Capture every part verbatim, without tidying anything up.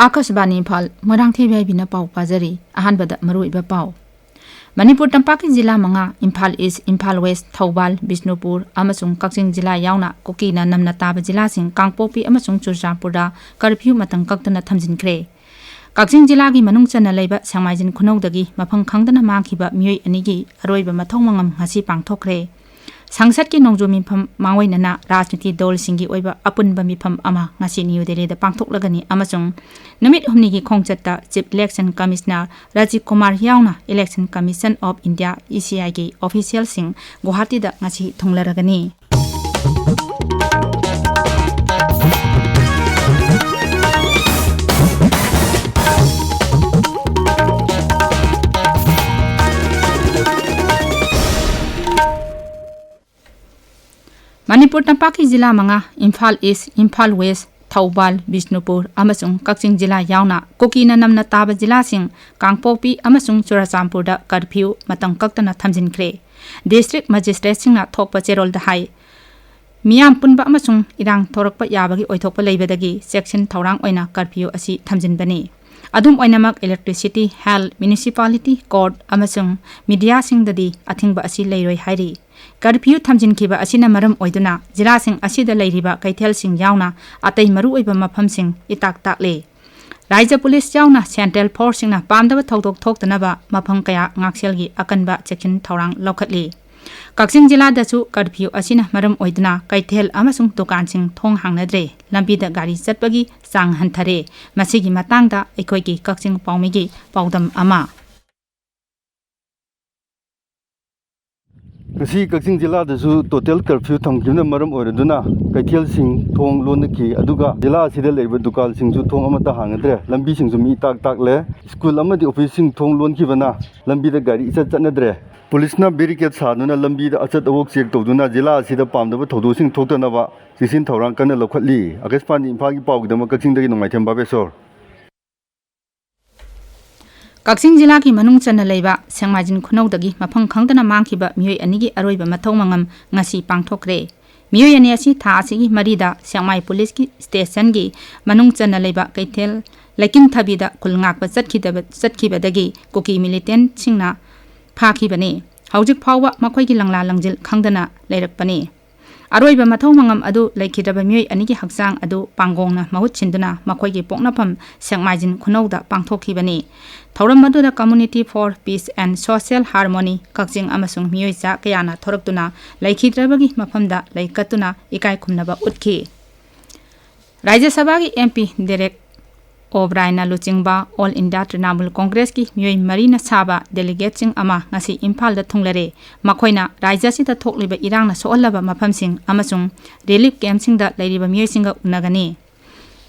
ꯑꯥꯀꯥꯁꯕꯥꯅꯤ ꯏꯝꯐꯥꯜ, ꯃꯣꯏꯔꯥꯡꯊꯦꯝ ꯌꯥꯏꯕꯤꯅ ꯄꯥꯎ ꯄꯥꯖꯔꯤ꯫ ꯑꯍꯥꯟꯕꯗ ꯃꯔꯨꯑꯣꯏꯕ ꯄꯥꯎ꯫ ꯃꯅꯤꯄꯨꯔ ꯇꯝꯄꯥꯛꯀꯤ ꯖꯤꯂꯥ ꯃꯉꯥ, ꯏꯝꯐꯥꯜ ꯏꯁ, ꯏꯝꯐꯥꯜ ꯋꯦꯁ, ꯊꯧꯕꯥꯜ, ꯕꯤꯁꯅꯨꯄꯨꯔ ꯑꯃꯁꯨꯡ ꯀꯛꯆꯤꯡ ꯖꯤꯂꯥ ꯌꯥꯎꯅ ꯀꯨꯀꯤꯅ ꯅꯝꯅ ꯇꯥꯕ ꯖꯤꯂꯥꯁꯤꯡ ꯀꯥꯡꯄꯣꯛꯄꯤ ꯑꯃꯁꯨꯡ ꯆꯨꯔꯆꯥꯟꯄꯨꯔꯗ ꯀꯔꯐ꯭ꯌꯨ ꯃꯇꯝ ꯀꯛꯇꯅ ꯊꯝꯖꯤꯟꯈ꯭ꯔꯦ꯫ ꯀꯛꯆꯤꯡ ꯖꯤꯂꯥꯒꯤ ꯃꯅꯨꯡ ꯆꯟꯅ ꯂꯩꯕ ꯁꯦꯡꯃꯥꯏꯖꯤꯟ ꯈꯨꯅꯧꯗꯒꯤ ꯃꯐꯝ ꯈꯪꯗꯅ ꯃꯥꯡꯈꯤꯕ ꯃꯤꯑꯣꯏ ꯑꯅꯤꯒꯤ ꯑꯔꯣꯏꯕ ꯃꯊꯧ ꯃꯉꯝ ꯉꯁꯤ ꯄꯥꯡꯊꯣꯛꯈ꯭ꯔꯦ꯫ ꯁꯪꯁꯠꯀꯤ ꯅꯣꯡꯖꯨ ꯃꯤꯐꯝ ꯃꯥꯡꯑꯣꯏꯅꯅ ꯔꯥꯖꯅꯤꯇꯤ ꯗꯜꯁꯤꯡꯒꯤ ꯑꯣꯏꯕ ꯑꯄꯨꯟꯕ ꯃꯤꯐꯝ ꯑꯃ ꯉꯁꯤ ꯅ꯭ꯌꯨ ꯗꯦꯜꯂꯤꯗ ꯄꯥꯡꯊꯣꯛꯂꯒꯅꯤ ꯑꯃꯁꯨꯡ ꯅꯨꯃꯤꯠ ꯍꯨꯝꯅꯤꯒꯤ ꯈꯣꯡꯆꯠꯇ Chief Election Commissioner Rajiv Kumar ꯌꯥꯎꯅ Election Commission of India, E C I ꯒꯤ officialꯁꯤꯡ ꯒꯨꯋꯥꯍꯥꯇꯤꯗ ꯉꯁꯤ ꯊꯨꯡꯂꯔꯒꯅꯤ꯫ ꯃꯅꯤꯄꯨꯔ ꯇꯝꯄꯥꯛꯀꯤ ꯖꯤꯂꯥ ꯃꯉꯥ, ꯏꯝꯐꯥꯜ ꯏꯁ, ꯏꯝꯐꯥꯜ ꯋꯦꯁ, ꯊꯧꯕꯥꯜ, ꯕꯤꯁꯅꯨꯄꯨꯔ ꯑꯃꯁꯨꯡ ꯀꯛꯆꯤꯡ ꯖꯤꯂꯥ ꯌꯥꯎꯅ ꯀꯨꯀꯤꯅ ꯅꯝꯅ ꯇꯥꯕ ꯖꯤꯂꯥꯁꯤꯡ ꯀꯥꯡꯄꯣꯛꯄꯤ ꯑꯃꯁꯨꯡ ꯆꯨꯔꯆꯥꯟꯄꯨꯔꯗ ꯀꯔꯐ꯭ꯌꯨ ꯃꯇꯝ ꯀꯛꯇꯅ ꯊꯝꯖꯤꯟꯈ꯭ꯔꯦ꯫ District Magistrateꯁꯤꯡꯅ ꯊꯣꯛꯄ ꯆꯦꯔꯣꯜꯗ ꯍꯥꯏ, ꯃꯤꯌꯥꯝ ꯄꯨꯟꯕ ꯑꯃꯁꯨꯡ ꯏꯔꯥꯡ ꯊꯣꯔꯛꯄ ꯌꯥꯕꯒꯤ ꯑꯣꯏꯊꯣꯛꯄ ꯂꯩꯕꯗꯒꯤ ꯆꯦꯛꯁꯤꯟ ꯊꯧꯔꯥꯡ ꯑꯣꯏꯅ ꯀꯔꯐ꯭ꯌꯨ ꯑꯁꯤ ꯊꯝꯖꯤꯟꯕꯅꯤ꯫ ꯑꯗꯨꯝ ꯑꯣꯏꯅꯃꯛ, electricity, health, municipality court ꯑꯃꯁꯨꯡ mediaꯁꯤꯡꯗꯗꯤ ꯑꯊꯤꯡꯕ ꯑꯁꯤ ꯂꯩꯔꯣꯏ ꯍꯥꯏꯔꯤ꯫ ꯀꯔꯐ꯭ꯌꯨ ꯊꯝꯖꯤꯟꯈꯤꯕ ꯑꯁꯤꯅ ꯃꯔꯝ ꯑꯣꯏꯗꯨꯅ ꯖꯤꯂꯥꯁꯤꯡ ꯑꯁꯤꯗ ꯂꯩꯔꯤꯕ ꯀꯩꯊꯦꯜꯁꯤꯡ ꯌꯥꯎꯅ ꯑꯇꯩ ꯃꯔꯨꯑꯣꯏꯕ ꯃꯐꯝꯁꯤꯡ ꯏꯇꯥꯛ ꯇꯥꯛꯂꯦ꯫ ꯔꯥꯏꯖ꯭ꯌ ꯄꯨꯂꯤꯁ ꯌꯥꯎꯅ central forceꯁꯤꯡꯅ ꯄꯥꯝꯗꯕ ꯊꯧꯗꯣꯛ ꯊꯣꯛꯇꯅꯕ ꯃꯐꯝ ꯀꯌꯥ ꯉꯥꯛꯁꯦꯜꯒꯤ ꯑꯀꯟꯕ ꯆꯦꯛꯁꯤꯟ ꯊꯧꯔꯥꯡ ꯂꯧꯈꯠꯂꯤ꯫ ꯀꯛꯆꯤꯡ ꯖꯤꯂꯥꯗꯁꯨ ꯀꯔꯐ꯭ꯌꯨ ꯑꯁꯤꯅ ꯃꯔꯝ ꯑꯣꯏꯗꯨꯅ ꯀꯩꯊꯦꯜ ꯑꯃꯁꯨꯡ ꯗꯨꯀꯥꯟꯁꯤꯡ ꯊꯣꯡ ꯍꯥꯡꯅꯗ꯭ꯔꯦ, ꯂꯝꯕꯤꯗ ꯒꯥꯔꯤ ꯆꯠꯄꯒꯤ ꯆꯥꯡ ꯍꯟꯊꯔꯦ꯫ ꯃꯁꯤꯒꯤ ꯃꯇꯥꯡꯗ ꯑꯩꯈꯣꯏꯒꯤ ꯀꯛꯆꯤꯡ ꯄꯥꯎꯃꯤꯒꯤ ꯄꯥꯎꯗꯝ ꯑꯃ꯫ ꯉꯁꯤ ꯀꯛꯆꯤꯡ ꯖꯤꯂꯥꯗꯁꯨ total curfew ꯊꯝꯈꯤꯕꯅ ꯃꯔꯝ ꯑꯣꯏꯔꯗꯨꯅ ꯀꯩꯊꯦꯜꯁꯤꯡ ꯊꯣꯡ ꯂꯣꯟꯅꯈꯤ, ꯑꯗꯨꯒ ꯖꯤꯂꯥ ꯑꯁꯤꯗ ꯂꯩꯔꯤꯕ ꯗꯨꯀꯥꯟꯁꯤꯡꯁꯨ ꯊꯣꯡ ꯑꯃꯠꯇ ꯍꯥꯡꯅꯗ꯭ꯔꯦ, ꯂꯝꯕꯤꯁꯤꯡꯁꯨ ꯃꯤ ꯏꯇꯥꯛ ꯇꯥꯛꯂꯦ꯫ ꯁ꯭ꯀꯨꯜ ꯑꯃꯗꯤ ꯑꯣꯐꯤꯁꯁꯤꯡ ꯊꯣꯡ ꯂꯣꯟꯈꯤꯕꯅ ꯂꯝꯕꯤꯗ ꯒꯥꯔꯤ ꯏꯆꯠ ꯆꯠꯅꯗ꯭ꯔꯦ꯫ ꯄꯨꯂꯤꯁꯅ barricade ꯁꯥꯗꯨꯅ ꯂꯝꯕꯤꯗ ꯑꯆꯠ ꯑꯋꯣꯛ check ꯇꯧꯗꯨꯅ ꯖꯤꯂꯥ ꯑꯁꯤꯗ ꯄꯥꯝꯗꯕ ꯊꯧꯗꯣꯛꯁꯤꯡ ꯊꯣꯛꯇꯅꯕ ꯆꯦꯛꯁꯤꯟ ꯊꯧꯔꯥꯡ ꯀꯟꯅ ꯂꯧꯈꯠꯂꯤ꯫ ꯑꯥꯀꯥꯁꯕꯥꯅꯤ ꯏꯝꯐꯥꯜꯒꯤ ꯄꯥꯎꯒꯤꯗꯃꯛ ꯀꯛꯆꯤꯡꯗꯒꯤ ꯅꯣꯡꯃꯥꯏꯊꯦꯝ ꯚꯥꯕꯦꯁꯣꯔ꯫ ꯀꯛꯆꯤꯡ ꯖꯤꯂꯥꯒꯤ ꯃꯅꯨꯡ ꯆꯟꯅ ꯂꯩꯕ ꯁꯦꯡꯃꯥꯏꯖꯤꯟ ꯈꯨꯅꯧꯗꯒꯤ ꯃꯐꯝ ꯈꯪꯗꯅ ꯃꯥꯡꯈꯤꯕ ꯃꯤꯑꯣꯏ ꯑꯅꯤꯒꯤ ꯑꯔꯣꯏꯕ ꯃꯊꯧ ꯃꯉꯝ ꯉꯁꯤ ꯄꯥꯡꯊꯣꯛꯈ꯭ꯔꯦ꯫ ꯃꯤꯑꯣꯏ ꯑꯅꯤ ꯑꯁꯤ ꯊꯥ ꯑꯁꯤꯒꯤ ꯃꯔꯤꯗ ꯁꯦꯛꯃꯥꯏ ꯄꯨꯂꯤꯁꯀꯤ ꯁ꯭ꯇꯦꯁꯟꯒꯤ ꯃꯅꯨꯡ ꯆꯟꯅ ꯂꯩꯕ ꯀꯩꯊꯦꯜ ꯂꯩꯀꯤꯟꯊꯕꯤꯗ ꯈꯨꯜ ꯉꯥꯛꯄ ꯆꯠꯈꯤꯗꯕ-, ꯆꯠꯈꯤꯕꯗꯒꯤ ꯀꯨꯀꯤ ꯃꯤꯂꯤꯇꯦꯟꯠꯁꯤꯡꯅ ꯐꯥꯈꯤꯕꯅꯤ꯫ ꯍꯧꯖꯤꯛ ꯐꯥꯎꯕ ꯃꯈꯣꯏꯒꯤ ꯂꯪꯂꯥ ꯂꯪꯖꯤꯜ ꯈꯪꯗꯅ ꯂꯩꯔꯛꯄꯅꯤ꯫ ꯑꯔꯣꯏꯕ ꯃꯊꯧ ꯃꯉꯝ ꯑꯗꯨ ꯂꯩꯈꯤꯗ꯭ꯔꯕ ꯃꯤꯑꯣꯏ ꯑꯅꯤꯒꯤ ꯍꯛꯆꯥꯡ ꯑꯗꯨ ꯄꯥꯡꯒꯣꯡꯅ ꯃꯍꯨꯠ ꯁꯤꯟꯗꯨꯅ ꯃꯈꯣꯏꯒꯤ ꯄꯣꯛꯅꯐꯝ ꯁꯦꯛꯃꯥꯏꯖꯤꯟ ꯈꯨꯅꯧꯗ ꯄꯥꯡꯊꯣꯛꯈꯤꯕꯅꯤ꯫ ꯊꯧꯔꯝ ꯑꯗꯨꯗ Community for Peace and Social Harmony ꯀꯛꯆꯤꯡ ꯑꯃꯁꯨꯡ ꯃꯤꯑꯣꯏ ꯆꯥ ꯀꯌꯥꯅ ꯊꯣꯔꯛꯇꯨꯅ ꯂꯩꯈꯤꯗ꯭ꯔꯕꯒꯤ ꯃꯐꯝꯗ ꯂꯩꯀꯠꯇꯨꯅ ꯏꯀꯥꯏ ꯈꯨꯝꯅꯕ ꯎꯠꯈꯤ꯫ ꯔꯥꯖ꯭ꯌ ꯁꯚꯥꯒꯤ M P ꯗꯦꯔꯦꯛ ꯑꯣꯕ꯭ꯔꯥꯏꯅ ꯂꯨꯆꯤꯡꯕ All India Trinamool Congressꯀꯤ ꯃꯤꯑꯣꯏ ꯃꯔꯤꯅ ꯁꯥꯕ delegateꯁꯤꯡ ꯑꯃ ꯉꯁꯤ ꯏꯝꯐꯥꯜꯗ ꯊꯨꯡꯂꯔꯦ꯫ ꯃꯈꯣꯏꯅ ꯔꯥꯖ꯭ꯌ ꯑꯁꯤꯗ ꯊꯣꯛꯂꯤꯕ ꯏꯔꯥꯡꯅ ꯁꯣꯛꯍꯜꯂꯕ ꯃꯐꯝꯁꯤꯡ ꯑꯃꯁꯨꯡ relief campꯁꯤꯡꯗ ꯂꯩꯔꯤꯕ ꯃꯤꯑꯣꯏꯁꯤꯡꯒ ꯎꯅꯒꯅꯤ꯫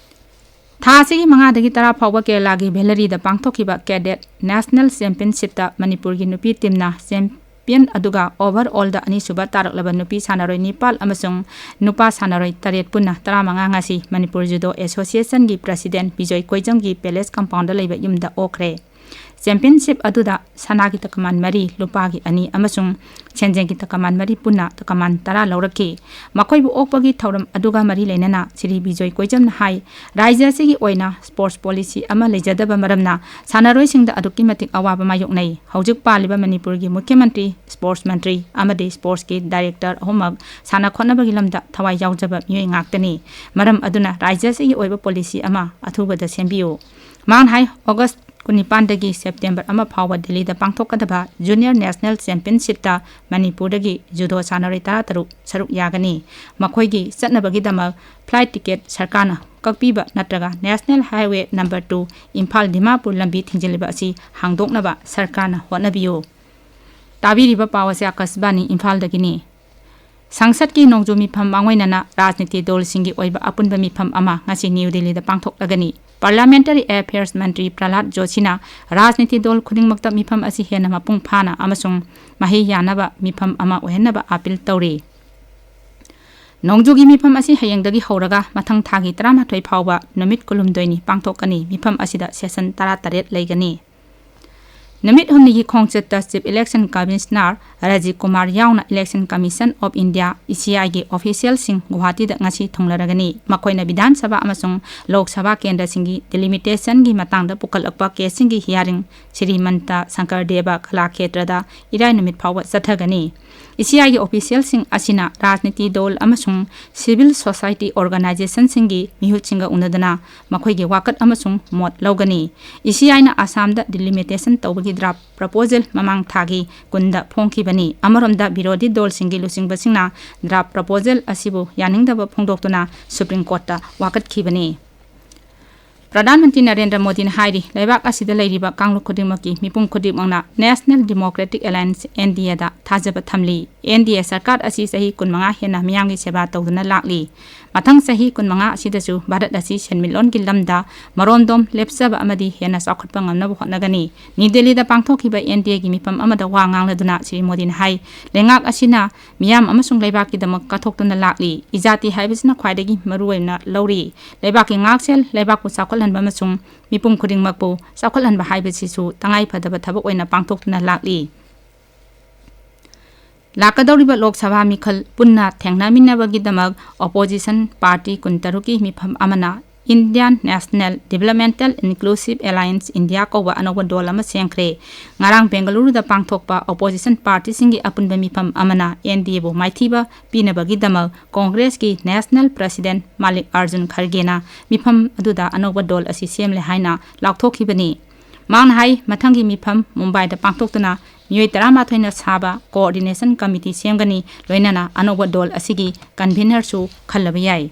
ꯊꯥ ꯑꯁꯤꯒꯤ ꯃꯉꯥꯗꯒꯤ ꯇꯔꯥ ꯐꯥꯎꯕ ꯀꯦꯔꯂꯥꯒꯤ ꯚꯦꯂꯔꯤꯗ ꯄꯥꯡꯊꯣꯛꯈꯤꯕ Cadet National Championshipꯇ ꯃꯅꯤꯄꯨꯔꯒꯤ ꯅꯨꯄꯤ teamꯅ champion ꯑꯗꯨꯒ overallꯗ ꯑꯅꯤꯁꯨꯕ ꯇꯥꯔꯛꯂꯕ ꯅꯨꯄꯤ ꯁꯥꯟꯅꯔꯣꯏ ꯅꯤꯄꯥꯜ ꯑꯃꯁꯨꯡ ꯅꯨꯄꯥ ꯁꯥꯟꯅꯔꯣꯏ ꯇꯔꯦꯠ ꯄꯨꯟꯅ ꯇꯔꯥꯃꯉꯥ ꯉꯁꯤ Manipur Judo Associationꯒꯤ president Bijoy ꯀꯣꯏꯖꯝꯒꯤ palace compoundꯗ ꯂꯩꯕ ꯌꯨꯝꯗ ꯑꯣꯛꯈ꯭ꯔꯦ꯫ Championship ꯑꯗꯨꯗ ꯁꯅꯥꯒꯤ ꯇꯀꯃꯥꯟ ꯃꯔꯤ, ꯂꯨꯄꯥꯒꯤ ꯑꯅꯤ ꯑꯃꯁꯨꯡ ꯁꯦꯟꯖꯦꯡꯒꯤ ꯇꯀꯃꯥꯟ ꯃꯔꯤ ꯄꯨꯟꯅ ꯇꯀꯃꯥꯟ ꯇꯔꯥ ꯂꯧꯔꯛꯈꯤ꯫ ꯃꯈꯣꯏꯕꯨ ꯑꯣꯛꯄꯒꯤ ꯊꯧꯔꯝ ꯑꯗꯨꯒ ꯃꯔꯤ ꯂꯩꯅꯅ ꯁ꯭ꯔꯤ ꯕꯤꯖꯣꯏ ꯀꯣꯏꯖꯝꯅ ꯍꯥꯏ, ꯔꯥꯖ꯭ꯌ ꯑꯁꯤꯒꯤ ꯑꯣꯏꯅ sports policy ꯑꯃ ꯂꯩꯖꯗꯕ ꯃꯔꯝꯅ ꯁꯥꯟꯅꯔꯣꯏꯁꯤꯡꯗ ꯑꯗꯨꯛꯀꯤ ꯃꯇꯤꯛ ꯑꯋꯥꯕ ꯃꯥꯌꯣꯛꯅꯩ꯫ ꯍꯧꯖꯤꯛ ꯄꯥꯜꯂꯤꯕ ꯃꯅꯤꯄꯨꯔꯒꯤ ꯃꯨꯈ꯭ꯌ ꯃꯟꯇ꯭ꯔꯤ, sports ꯃꯟꯇ꯭ꯔꯤ ꯑꯃꯗꯤ sportsꯀꯤ director ꯑꯍꯨꯝꯃꯛ ꯁꯥꯟꯅ ꯈꯣꯠꯅꯕꯒꯤ ꯂꯝꯗ ꯊꯋꯥꯏ ꯌꯥꯎꯖꯕ ꯃꯤꯑꯣꯏ ꯉꯥꯛꯇꯅꯤ꯫ ꯃꯔꯝ ꯑꯗꯨꯅ ꯔꯥꯖ꯭ꯌ ꯑꯁꯤꯒꯤ ꯑꯣꯏꯕ policy ꯑꯃ ꯑꯊꯨꯕꯗ ꯁꯦꯝꯕꯤꯌꯨ꯫ ꯃꯥꯅ ꯍꯥꯏ, August ꯀꯨꯟꯅꯤꯄꯥꯟꯗꯒꯤ September ꯑꯃ ꯐꯥꯎꯕ ꯗꯦꯜꯂꯤꯗ ꯄꯥꯡꯊꯣꯛꯀꯗꯕ Junior National Championshipꯇ ꯃꯅꯤꯄꯨꯔꯗꯒꯤ judo ꯁꯥꯟꯅꯔꯣꯏ ꯇꯔꯥꯇꯔꯨꯛ ꯁꯔꯨꯛ ꯌꯥꯒꯅꯤ꯫ ꯃꯈꯣꯏꯒꯤ ꯆꯠꯅꯕꯒꯤꯗꯃꯛ flight ticket ꯁꯔꯀꯥꯔꯅ ꯀꯛꯄꯤꯕ ꯅꯠꯇ꯭ꯔꯒ National Highway number two Imphal Dimapur ꯂꯝꯕꯤ ꯊꯤꯡꯖꯤꯜꯂꯤꯕ ꯑꯁꯤ ꯍꯥꯡꯗꯣꯛꯅꯕ ꯁꯔꯀꯥꯔꯅ ꯍꯣꯠꯅꯕꯤꯌꯨ꯫ ꯇꯥꯕꯤꯔꯤꯕ ꯄꯥꯎ ꯑꯁꯤ ꯑꯀꯥꯁꯕꯥꯅꯤ ꯏꯝꯐꯥꯜꯗꯒꯤꯅꯤ꯫ ꯁꯪꯁꯠꯀꯤ ꯅꯣꯡꯖꯨ ꯃꯤꯐꯝ ꯃꯥꯡꯑꯣꯏꯅꯅ ꯔꯥꯖꯅꯤꯇꯤ ꯗꯣꯜꯁꯤꯡꯒꯤ ꯑꯣꯏꯕ ꯑꯄꯨꯟꯕ ꯃꯤꯐꯝ ꯑꯃ ꯉꯁꯤ ꯅ꯭ꯌꯨ ꯗꯤꯜꯂꯤꯗ ꯄꯥꯡꯊꯣꯛꯂꯒꯅꯤ꯫ Parliamentary Affairs ꯃꯟꯇ꯭ꯔꯤ ꯄ꯭ꯔꯍꯂꯥꯗ ꯖꯣꯁꯤꯅ ꯔꯥꯖꯅꯤꯇꯤ ꯗꯣꯜ ꯈꯨꯗꯤꯡꯃꯛꯇ ꯃꯤꯐꯝ ꯑꯁꯤ ꯍꯦꯟꯅ ꯃꯄꯨꯡ ꯐꯥꯅ ꯑꯃꯁꯨꯡ ꯃꯍꯩ ꯌꯥꯅꯕ ꯃꯤꯐꯝ ꯑꯃ ꯑꯣꯏꯍꯟꯅꯕ appeal ꯇꯧꯔꯤ꯫ ꯅꯣꯡꯖꯨꯒꯤ ꯃꯤꯐꯝ ꯑꯁꯤ ꯍꯌꯦꯡꯗꯒꯤ ꯍꯧꯔꯒ ꯃꯊꯪ ꯊꯥꯒꯤ ꯇꯔꯥꯃꯥꯊꯣꯏ ꯐꯥꯎꯕ ꯅꯨꯃꯤꯠ ꯀꯨꯟꯍꯨꯝꯗꯣꯏꯅꯤ ꯄꯥꯡꯊꯣꯛꯀꯅꯤ꯫ ꯃꯤꯐꯝ ꯑꯁꯤꯗ session ꯇꯔꯥꯇꯔꯦꯠ ꯂꯩꯒꯅꯤ꯫ ꯅꯨꯃꯤꯠ ꯍꯨꯝꯅꯤꯒꯤ ꯈꯣꯡꯆꯠꯇ Chief Election Commissioner Rajiv Kumar ꯌꯥꯎꯅ Election Commission of India, E C I ꯒꯤ officialꯁꯤꯡ ꯒꯨꯋꯥꯍꯥꯇꯤꯗ ꯉꯁꯤ ꯊꯨꯡꯂꯔꯒꯅꯤ꯫ ꯃꯈꯣꯏꯅ ꯕꯤꯙꯥꯟ ꯁꯚꯥ ꯑꯃꯁꯨꯡ ꯂꯣꯛ ꯁꯚꯥ ꯀꯦꯟꯗ꯭ꯔꯁꯤꯡꯒꯤ delimitationꯒꯤ ꯃꯇꯥꯡꯗ ꯄꯨꯈꯠꯂꯛꯄ caseꯁꯤꯡꯒꯤ hearing ꯁ꯭ꯔꯤꯃꯟꯇ ꯁꯪꯀꯔꯗꯦꯕ ꯀꯂꯥꯈꯦꯇ꯭ꯔꯗ ꯏꯔꯥꯏ ꯅꯨꯃꯤꯠ ꯐꯥꯎꯕ ꯆꯠꯊꯒꯅꯤ꯫ E C I ꯒꯤ officialꯁꯤꯡ ꯑꯁꯤꯅ ꯔꯥꯖꯅꯤꯇꯤ ꯗꯜ ꯑꯃꯁꯨꯡ civil society organizationꯁꯤꯡꯒꯤ ꯃꯤꯍꯨꯠꯁꯤꯡꯒ ꯎꯅꯗꯨꯅ ꯃꯈꯣꯏꯒꯤ ꯋꯥꯀꯠ ꯑꯃꯁꯨꯡ ꯃꯣꯠ ꯂꯧꯒꯅꯤ꯫ E C Iꯅ ꯑꯁꯥꯝꯗ delimitation ꯇꯧꯕꯒꯤ draft proposal ꯃꯃꯥꯡ ꯊꯥꯒꯤ ꯀꯨꯟꯗ ꯐꯣꯡꯈꯤꯕꯅꯤ꯫ ꯑꯃꯔꯣꯝꯗ, ꯕꯤꯔꯣꯙꯤ ꯗꯜꯁꯤꯡꯒꯤ ꯂꯨꯆꯤꯡꯕꯁꯤꯡꯅ draft proposal ꯑꯁꯤꯕꯨ ꯌꯥꯅꯤꯡꯗꯕ ꯐꯣꯡꯗꯣꯛꯇꯨꯅ Supreme Courtꯇ ꯋꯥꯀꯠꯈꯤꯕꯅꯤ꯫ ꯄ꯭ꯔꯙꯥꯟ ꯃꯟꯇ꯭ꯔꯤ ꯅꯔꯦꯟꯗ꯭ꯔ ꯃꯣꯗꯤꯅ ꯍꯥꯏꯔꯤ, ꯂꯩꯕꯥꯛ ꯑꯁꯤꯗ ꯂꯩꯔꯤꯕ ꯀꯥꯡꯂꯨꯞ ꯈꯨꯗꯤꯡꯃꯛꯀꯤ ꯃꯤꯄꯨꯝ ꯈꯨꯗꯤꯡꯃꯛꯅ National Democratic Alliance, N D Aꯗ ꯊꯥꯖꯕ ꯊꯝꯂꯤ꯫ N D A ꯁꯔꯀꯥꯔ ꯑꯁꯤ ꯆꯍꯤ ꯀꯨꯟꯃꯉꯥ ꯍꯦꯟꯅ ꯃꯤꯌꯥꯝꯒꯤ ꯁꯦꯕꯥ ꯇꯧꯗꯨꯅ ꯂꯥꯛꯂꯤ꯫ ꯃꯊꯪ ꯆꯍꯤ ꯀꯨꯟꯃꯉꯥ ꯑꯁꯤꯗꯁꯨ ꯚꯥꯔꯠ ꯑꯁꯤ ꯁꯦꯟꯃꯤꯠꯂꯣꯟꯒꯤ ꯂꯝꯗ ꯃꯔꯣꯝꯗꯣꯝ ꯂꯦꯞꯆꯕ ꯑꯃꯗꯤ ꯍꯦꯟꯅ ꯆꯥꯎꯈꯠꯄ ꯉꯝꯅꯕ ꯍꯣꯠꯅꯒꯅꯤ꯫ ꯅ꯭ꯌꯨ ꯗꯦꯜꯂꯤꯗ ꯄꯥꯡꯊꯣꯛꯈꯤꯕ N D Aꯒꯤ ꯃꯤꯐꯝ ꯑꯃꯗ ꯋꯥ ꯉꯥꯡꯂꯗꯨꯅ ꯁ꯭ꯔꯤ ꯃꯣꯗꯤꯅ ꯍꯥꯏ, ꯂꯩꯉꯥꯛ ꯑꯁꯤꯅ ꯃꯤꯌꯥꯝ ꯑꯃꯁꯨꯡ ꯂꯩꯕꯥꯛꯀꯤꯗꯃꯛ ꯀꯠꯊꯣꯛꯇꯨꯅ ꯂꯥꯛꯂꯤ꯫ ꯏꯖꯥꯇꯤ ꯍꯥꯏꯕꯁꯤꯅ ꯈ꯭ꯋꯥꯏꯗꯒꯤ ꯃꯔꯨꯑꯣꯏꯅ ꯂꯧꯔꯤ꯫ ꯂꯩꯕꯥꯛꯀꯤ ꯉꯥꯛꯁꯦꯜ, ꯂꯩꯕꯥꯛꯄꯨ ꯆꯥꯎꯈꯠꯍꯟꯕ ꯑꯃꯁꯨꯡ ꯃꯤꯄꯨꯝ ꯈꯨꯗꯤꯡꯃꯛꯄꯨ ꯆꯥꯎꯈꯠꯍꯟꯕ ꯍꯥꯏꯕꯁꯤꯁꯨ ꯇꯉꯥꯏ ꯐꯗꯕ ꯊꯕꯛ ꯑꯣꯏꯅ ꯄꯥꯡꯊꯣꯛꯇꯨꯅ ꯂꯥꯛꯂꯤ꯫ ꯂꯥꯛꯀꯗꯧꯔꯤꯕ ꯂꯣꯛ ꯁꯚꯥ ꯃꯤꯈꯜ ꯄꯨꯟꯅ ꯊꯦꯡꯅꯃꯤꯟꯅꯕꯒꯤꯗꯃꯛ opposition party ꯀꯨꯟꯇꯔꯨꯛꯀꯤ ꯃꯤꯐꯝ ꯑꯃꯅ Indian National Developmental Inclusive Alliance, India ꯀꯧꯕ ꯑꯅꯧꯕ ꯗꯣꯜ ꯑꯃ ꯁꯦꯝꯈ꯭ꯔꯦ꯫ ꯉꯔꯥꯡ ꯕꯦꯡꯒꯂꯨꯔꯨꯗ ꯄꯥꯡꯊꯣꯛꯄ opposition partyꯁꯤꯡꯒꯤ ꯑꯄꯨꯟꯕ ꯃꯤꯐꯝ ꯑꯃꯅ N D Aꯕꯨ ꯃꯥꯏꯊꯤꯕ ꯄꯤꯅꯕꯒꯤꯗꯃꯛ ꯀꯣꯡꯒ꯭ꯔꯦꯁꯀꯤ National President ꯃꯥꯂꯤꯛ ꯑꯥꯔꯖꯨꯟ ꯈꯔꯒꯦꯅ ꯃꯤꯐꯝ ꯑꯗꯨꯗ ꯑꯅꯧꯕ ꯗꯣꯜ ꯑꯁꯤ ꯁꯦꯝꯂꯦ ꯍꯥꯏꯅ ꯂꯥꯎꯊꯣꯛꯈꯤꯕꯅꯤ꯫ ꯃꯍꯥꯛꯅ ꯍꯥꯏ, ꯃꯊꯪꯒꯤ ꯃꯤꯐꯝ ꯃꯨꯝꯕꯥꯏꯗ ꯄꯥꯡꯊꯣꯛꯇꯨꯅ ꯃꯤꯑꯣꯏ ꯇꯔꯥꯃꯥꯊꯣꯏꯅ ꯁꯥꯕ coordination committee ꯁꯦꯝꯒꯅꯤ, ꯂꯣꯏꯅꯅ ꯑꯅꯧꯕ ꯗꯣꯜ ꯑꯁꯤꯒꯤ convenerꯁꯨ ꯈꯜꯂꯕ ꯌꯥꯏ꯫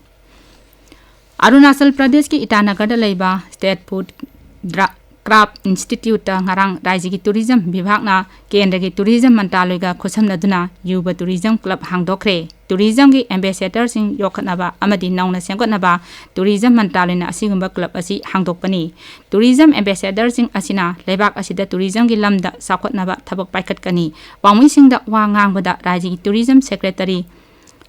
ꯑꯔꯨꯅꯥꯆꯜ ꯄ꯭ꯔꯗꯦꯁꯀꯤ ꯏꯇꯥꯅꯒꯔꯗ ꯂꯩꯕ State Food Dra-, Craft Instituteꯇ ꯉꯔꯥꯡ ꯔꯥꯖ꯭ꯌꯒꯤ tourism ꯕꯤꯚꯥꯒꯅ ꯀꯦꯟꯗ꯭ꯔꯒꯤ tourism ꯃꯟꯇ꯭ꯔꯥꯂꯣꯏꯒ ꯈꯨꯠꯁꯝꯅꯗꯨꯅ Yuva Tourism Club ꯍꯥꯡꯗꯣꯛꯈ꯭ꯔꯦ꯫ Tourismꯒꯤ ambassadorꯁꯤꯡ ꯌꯣꯛꯈꯠꯅꯕ ꯑꯃꯗꯤ ꯅꯧꯅ ꯁꯦꯝꯒꯠꯅꯕ tourism ꯃꯟꯇ꯭ꯔꯥꯂꯣꯏꯅ ꯑꯁꯤꯒꯨꯝꯕ club ꯑꯁꯤ ꯍꯥꯡꯗꯣꯛꯄꯅꯤ꯫ Tourism ambassadorꯁꯤꯡ ꯑꯁꯤꯅ ꯂꯩꯕꯥꯛ ꯑꯁꯤꯗ tourismꯒꯤ ꯂꯝꯗ ꯆꯥꯎꯈꯠꯅꯕ ꯊꯕꯛ ꯄꯥꯏꯈꯠꯀꯅꯤ꯫ ꯄꯥꯎꯃꯤꯁꯤꯡꯗ ꯋꯥ ꯉꯥꯡꯕꯗ ꯔꯥꯖ꯭ꯌꯒꯤ tourism secretary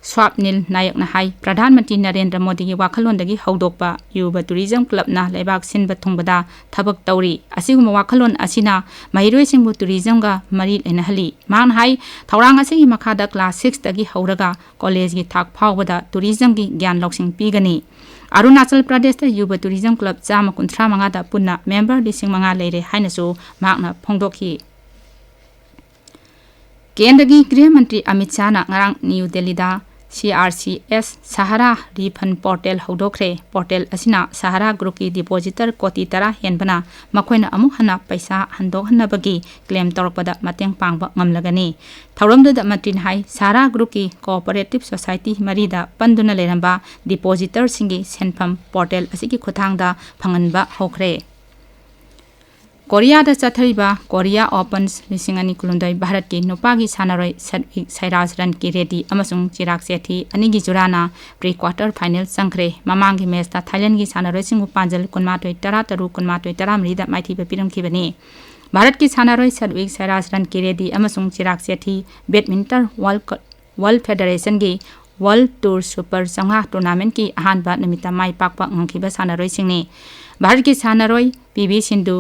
ꯁ꯭ꯋꯥꯞꯅꯤꯜ ꯅꯥꯌꯛꯅ ꯍꯥꯏ, ꯄ꯭ꯔꯙꯥꯟ ꯃꯟꯇ꯭ꯔꯤ ꯅꯔꯦꯟꯗ꯭ꯔ ꯃꯣꯗꯤꯒꯤ ꯋꯥꯈꯜꯂꯣꯟꯗꯒꯤ ꯍꯧꯗꯣꯛꯄ ꯌꯨꯕ ꯇꯨꯔꯤꯖꯝ ꯀ꯭ꯂꯕꯅ ꯂꯩꯕꯥꯛ ꯁꯤꯟꯕ ꯊꯨꯡꯕꯗ ꯊꯕꯛ ꯇꯧꯔꯤ꯫ ꯑꯁꯤꯒꯨꯝꯕ ꯋꯥꯈꯜꯂꯣꯟ ꯑꯁꯤꯅ ꯃꯍꯩꯔꯣꯏꯁꯤꯡꯕꯨ ꯇꯨꯔꯤꯖꯝꯒ ꯃꯔꯤ ꯂꯩꯅꯍꯜꯂꯤ꯫ ꯃꯍꯥꯛꯅ ꯍꯥꯏ, ꯊꯧꯔꯥꯡ ꯑꯁꯤꯒꯤ ꯃꯈꯥꯗ ꯀ꯭ꯂꯥꯁ ꯁꯤꯛꯁꯇꯒꯤ ꯍꯧꯔꯒ ꯀꯣꯂꯦꯖꯒꯤ ꯊꯥꯛ ꯐꯥꯎꯕꯗ ꯇꯨꯔꯤꯖꯝꯒꯤ ꯒ꯭ꯌꯥꯟ ꯂꯧꯁꯤꯡ ꯄꯤꯒꯅꯤ꯫ ꯑꯔꯨꯅꯥꯆꯜ ꯄ꯭ꯔꯗꯦꯁꯇ ꯌꯨꯕ ꯇꯨꯔꯤꯖꯝ ꯀ꯭ꯂꯕ ꯆꯥꯝꯃ ꯀꯨꯟꯊ꯭ꯔꯥ ꯃꯉꯥꯗ ꯄꯨꯟꯅ ꯃꯦꯝꯕꯔ ꯂꯤꯁꯤꯡ ꯃꯉꯥ ꯂꯩꯔꯦ ꯍꯥꯏꯅꯁꯨ ꯃꯍꯥꯛꯅ ꯐꯣꯡꯗꯣꯛꯈꯤ꯫ ꯀꯦꯟꯗ꯭ꯔꯒꯤ ꯒ꯭ꯔꯤꯍ ꯃꯟꯇ꯭ꯔꯤ ꯑꯃꯤꯠ ꯁꯥꯍꯅ ꯉꯔꯥꯡ ꯅ꯭ꯌꯨ ꯗꯦꯜꯂꯤꯗ C R C S Sahara refund portal ꯍꯧꯗꯣꯛꯈ꯭ꯔꯦ꯫ ꯄꯣꯔꯇꯦꯜ ꯑꯁꯤꯅ ꯁꯍꯥꯔꯥ ꯒ꯭ꯔꯨꯞꯀꯤ ꯗꯤꯄꯣꯖꯤꯇꯔ ꯀꯣꯇꯤ ꯇꯔꯥ ꯍꯦꯟꯕꯅ ꯃꯈꯣꯏꯅ ꯑꯃꯨꯛ ꯍꯟꯅ ꯄꯩꯁꯥ ꯍꯟꯗꯣꯛꯍꯟꯅꯕꯒꯤ ꯀ꯭ꯂꯦꯝ ꯇꯧꯔꯛꯄꯗ ꯃꯇꯦꯡ ꯄꯥꯡꯕ ꯉꯝꯂꯒꯅꯤ꯫ ꯊꯧꯔꯝꯗꯨꯗ ꯃꯟꯇ꯭ꯔꯤꯅ ꯍꯥꯏ, ꯁꯍꯥꯔꯥ ꯒ꯭ꯔꯨꯞꯀꯤ ꯀꯣꯑꯣꯄꯔꯦꯇꯤꯚ ꯁꯣꯁꯥꯏꯇꯤ ꯃꯔꯤꯗ ꯄꯟꯗꯨꯅ ꯂꯩꯔꯝꯕ ꯗꯤꯄꯣꯖꯤꯇꯔꯁꯤꯡꯒꯤ ꯁꯦꯟꯐꯝ ꯄꯣꯔꯇꯦꯜ ꯑꯁꯤꯒꯤ ꯈꯨꯠꯊꯥꯡꯗ ꯐꯪꯍꯟꯕ ꯍꯧꯈ꯭ꯔꯦ꯫ ꯀꯣꯔꯤꯌꯥꯗ ꯆꯠꯊꯔꯤꯕ ꯀꯣꯔꯤꯌꯥ ꯑꯣꯄꯟꯁ ꯂꯤꯁꯤꯡ ꯑꯅꯤ ꯀꯨꯟꯍꯨꯝꯗꯣꯏ ꯚꯥꯔꯠꯀꯤ ꯅꯨꯄꯥꯒꯤ ꯁꯥꯟꯅꯔꯣꯏ ꯁꯠꯋꯤꯛ ꯁꯥꯏꯔꯥꯖ ꯔꯟꯀꯤ ꯔꯦꯗꯤ ꯑꯃꯁꯨꯡ ꯆꯤꯔꯥꯛ ꯆꯦꯊꯤ ꯑꯅꯤꯒꯤ ꯖꯨꯔꯥꯅ ꯄ꯭ꯔꯤ ꯀ꯭ꯋꯥꯔꯇꯔ ꯐꯥꯏꯅꯦꯜ ꯆꯪꯈ꯭ꯔꯦ꯫ ꯃꯃꯥꯡꯒꯤ ꯃꯦꯆꯇ ꯊꯥꯏꯂꯦꯟꯒꯤ ꯁꯥꯟꯅꯔꯣꯏꯁꯤꯡꯕꯨ ꯄꯥꯟꯖꯜ ꯀꯨꯟꯃꯥꯊꯣꯏ ꯇꯔꯥ ꯇꯔꯨꯛ, ꯀꯨꯟꯃꯥꯊꯣꯏ ꯇꯔꯥ ꯃꯔꯤꯗ ꯃꯥꯏꯊꯤꯕ ꯄꯤꯔꯝꯈꯤꯕꯅꯤ꯫ ꯚꯥꯔꯠꯀꯤ ꯁꯥꯟꯅꯔꯣꯏ ꯁꯠꯋꯤꯛ ꯁꯥꯏꯔꯥꯖ ꯔꯟꯀꯤ ꯔꯦꯗꯤ ꯑꯃꯁꯨꯡ ꯆꯤꯔꯥꯛ ꯆꯦꯊꯤ ꯕꯦꯗꯃꯤꯟꯇꯟ ꯋꯥꯔꯜ ꯀ-, ꯋꯥꯔꯜ ꯐꯦꯗꯔꯦꯁꯟꯒꯤ ꯋꯥꯔꯜ ꯇꯨꯔ ꯁꯨꯄꯔ ꯆꯥꯝꯃꯉꯥ ꯇꯣꯔꯅꯥꯃꯦꯟꯠꯀꯤ ꯑꯍꯥꯟꯕ ꯅꯨꯃꯤꯠꯇ ꯃꯥꯏ ꯄꯥꯛꯄ ꯉꯝꯈꯤꯕ ꯁꯥꯟꯅꯔꯣꯏꯁꯤꯡꯅꯤ꯫ ꯚꯥꯔꯠꯀꯤ ꯁꯥꯟꯅꯔꯣꯏ ꯄꯤ ꯚꯤ ꯁꯤꯟꯙꯨ,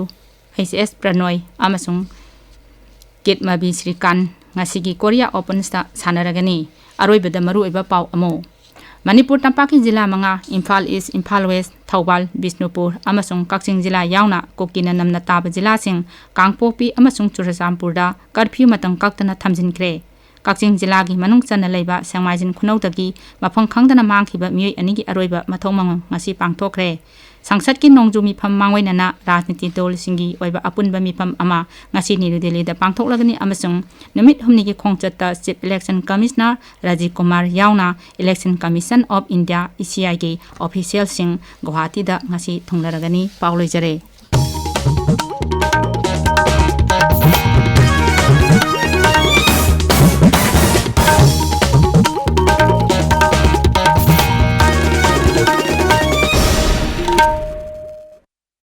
ꯑꯩꯆ ꯑꯦꯁ ꯄ꯭ꯔꯅꯣꯏ ꯑꯃꯁꯨꯡ ꯀꯤꯗꯃꯕꯤ ꯁ꯭ꯔꯤꯀꯥꯟ ꯉꯁꯤꯒꯤ ꯀꯣꯔꯤꯌꯥ ꯑꯣꯄꯟꯁꯇ ꯁꯥꯟꯅꯔꯒꯅꯤ꯫ ꯑꯔꯣꯏꯕꯗ ꯃꯔꯨꯑꯣꯏꯕ ꯄꯥꯎ ꯑꯃꯨꯛ꯫ ꯃꯅꯤꯄꯨꯔ ꯇꯝꯄꯥꯛꯀꯤ ꯖꯤꯂꯥ ꯃꯉꯥ, ꯏꯝꯐꯥꯜ ꯏꯁ, ꯏꯝꯐꯥꯜ ꯋꯦꯁ, ꯊꯧꯕꯥꯜ, ꯕꯤꯁꯅꯨꯄꯨꯔ ꯑꯃꯁꯨꯡ ꯀꯛꯆꯤꯡ ꯖꯤꯂꯥ ꯌꯥꯎꯅ ꯀꯨꯀꯤꯅ ꯅꯝꯅ ꯇꯥꯕ ꯖꯤꯂꯥꯁꯤꯡ ꯀꯥꯡꯄꯣꯛꯄꯤ ꯑꯃꯁꯨꯡ ꯆꯨꯔꯆꯥꯟꯄꯨꯔꯗ ꯀꯔꯐ꯭ꯌꯨ ꯃꯇꯝ ꯀꯛꯇꯅ ꯊꯝꯖꯤꯟꯈ꯭ꯔꯦ꯫ ꯀꯛꯆꯤꯡ ꯖꯤꯂꯥꯒꯤ ꯃꯅꯨꯡ ꯆꯟꯅ ꯂꯩꯕ ꯁꯦꯡꯃꯥꯏꯖꯤꯟ ꯈꯨꯅꯧꯗꯒꯤ ꯃꯐꯝ ꯈꯪꯗꯅ ꯃꯥꯡꯈꯤꯕ ꯃꯤꯑꯣꯏ ꯑꯅꯤꯒꯤ ꯑꯔꯣꯏꯕ ꯃꯊꯧ ꯃꯉꯝ ꯉꯁꯤ ꯄꯥꯡꯊꯣꯛꯈ꯭ꯔꯦ꯫ ꯁꯪꯁꯠꯀꯤ ꯅꯣꯡꯖꯨ ꯃꯤꯐꯝ ꯃꯥꯡꯑꯣꯏꯅꯅ ꯔꯥꯖꯅꯤꯇꯤ ꯗꯜꯁꯤꯡꯒꯤ ꯑꯣꯏꯕ ꯑꯄꯨꯟꯕ ꯃꯤꯐꯝ ꯑꯃ ꯉꯁꯤ ꯅ꯭ꯌꯨ ꯗꯦꯜꯂꯤꯗ ꯄꯥꯡꯊꯣꯛꯂꯒꯅꯤ ꯑꯃꯁꯨꯡ ꯅꯨꯃꯤꯠ ꯍꯨꯝꯅꯤꯒꯤ ꯈꯣꯡꯆꯠꯇ chief election commissioner Rajiv Kumar ꯌꯥꯎꯅ election commission of India, E ꯁꯤ ꯑꯥꯏꯒꯤ ꯑꯣꯐꯤꯁꯤꯌꯦꯜꯁꯤꯡ ꯒꯨꯋꯥꯍꯥꯇꯤꯗ ꯉꯁꯤ ꯊꯨꯡꯂꯔꯒꯅꯤ꯫ ꯄꯥꯎ ꯂꯣꯏꯖꯔꯦ꯫